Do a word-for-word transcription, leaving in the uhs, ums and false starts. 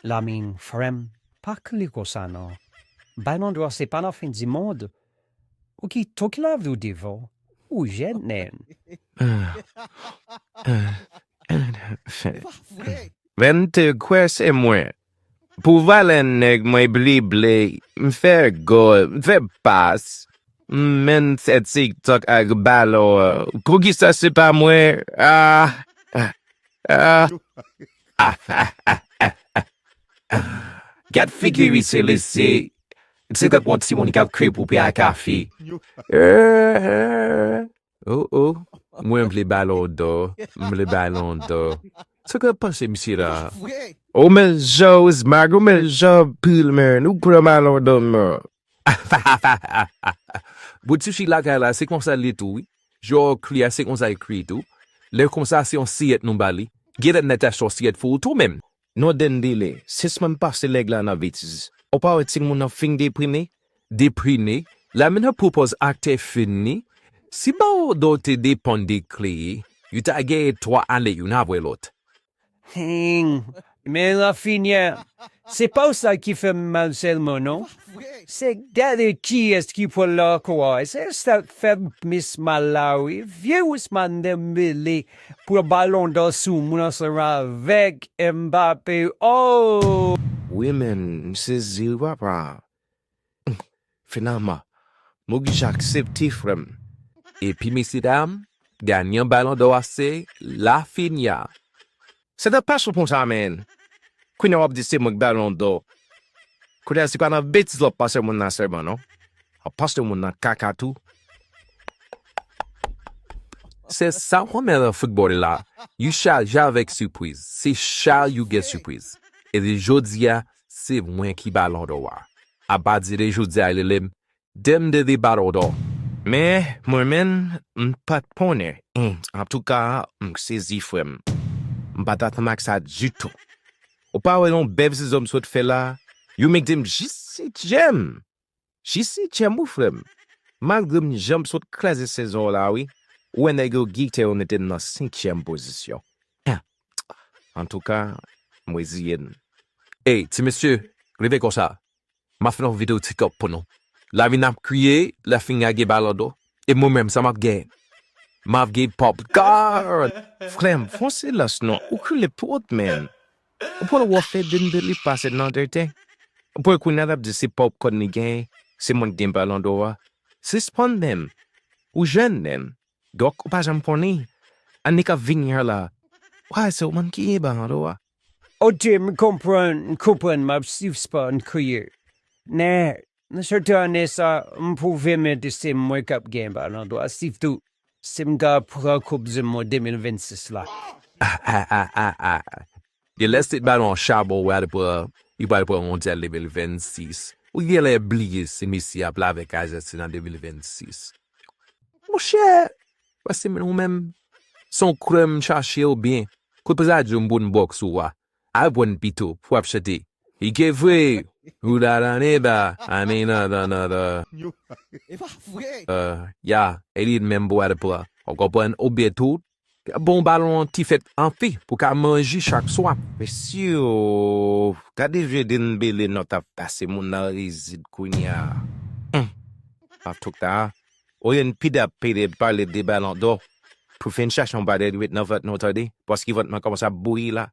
Lamin, frè m, pa kriye konsa non. Balon dò se pa lafen di mond. Ou ki tou ki lavi w devan. Ou jèn nen. Ven te kwè se mwen. Pou valè nèg mwen blible, m fè gòl, m fè pas, m menn fè TikTok ak balon an. Poukisa se pa mwen? Ah, ah, ah. Gad figi misye lese, se tankou yon timoun k ap kriye pou pye a kafe. Eh, eh. Oh, oh. Mwen vle balon dò. M vle balon dò. Sa k ap pase misye la? Oh, men jan Osmag, oh, men jan Pilman, ou pran balon dò, man. Bon, ti fi lakay la, se konsa l ye tou, wi. Jò kli a, se konsa l kri tou. Lè konsa, se yon siyèt nou ba li. Genlè Natacha yon siyèt pou ou tou menm. Non, Dendele, sispann pase nèg la nan betiz. Ou pa wè timoun nan fin deprime? Deprime? Lamin ap pwopoze aktè fini? Si Balon dò te depann de Kleye, yo ta genyen twa ane youn apre lòt. Heng, men Lafinya, se pa w sa ki fè m mal sèlman non. Se gade kiyès ki pran lakò a. Se sa k fè m plis mal la wi. Vye Ousmane Dembélé pran balon dò sou moun ansanm avèk Mbappé. Oh! Wi men, m sezi wi papa. Finalman, m oblije aksepte frè m. Epi mesyedam, ganyan balon dò a se Lafinya. Se te pa sou konsa men. Kounye a w ap di se mwen k balon dò. Kounye a se pa nan betiz w ap pase moun nan sèlman non. W ap pase moun nan kaka tou. Se sa w renmen nan foutbòl la. Yo chaje avèk sipriz. Se chak jou gen sipriz. Epi jodi a, se mwen ki balon dò a. Apati de jodi a, yo rele m Dembélé Ballon d'Or. Men, mwen menm, m pa t konnen. Antouka, m sezi frè m. M pa t atann ak sa ditou. Ou pa wè yon bèl sezon m sot fè la? Yo mete m jis sityèm. Jis sityèm wi frè m. Malgre m janm sot kraze sezon la wi. Ou wè nèg yo gite yo mete m nan senkyèm pozisyon. Antouka, m reziye m. Ey, ti mesye, rive konsa. M ap fè yon videyo TikTok pou nou. Lavi n ap kriye, Lafinya gen balon dò. E mwen menm, sa m ap gen? M ap gen popcorn! Frè m, fè yon silans non, ou kriye twòp menm. Ou pral wè w fè Dembélé pase nan tenten. Ou pral kounye a l ap di se popcorn li genyen, se mwen k gen balon dò a. Sispann menm. Ou jèn menm. Donk, ou pa janm konnen. Ane k ap vini an la, w a wè se ou menm ki gen balon dò a. Ok, m konprann, m konprann, m ap swiv spò, m kriye. Men, nan sèten ane sa, m pwouve m se mwen k ap gen balon dò a, sitou si m ka pran koup di mond de mil vennsis la. Gen lè se balon chabon w al pran, li pral pran mondyal de mil vennsis. Ou genlè bliye si Messi ap la avèk Ajantin an de mil vennsis. Monchè, paske ou menm, se yon krèm chache oubyen, kote pou sa di yon bon bòks ou a, al pran pito pou w ap chante. Li ke vre, ou la la ne ba, a mi nan nan nan nan. E pa vre. Ya, e li menm pou al pran. Ou konprann? Oubyen tou, bon balon an ki fèt anpi pou ka manje chak swa. Mesye, gade vye Dembélé nan t ap pase moun nan rezid kounye a. Hum. Antouka, oyen pide ap pede pale de balon dò. Pou fin chache yon bagay ret nan vant nou tande, paske vant mwen kòmanse ap bouyi la.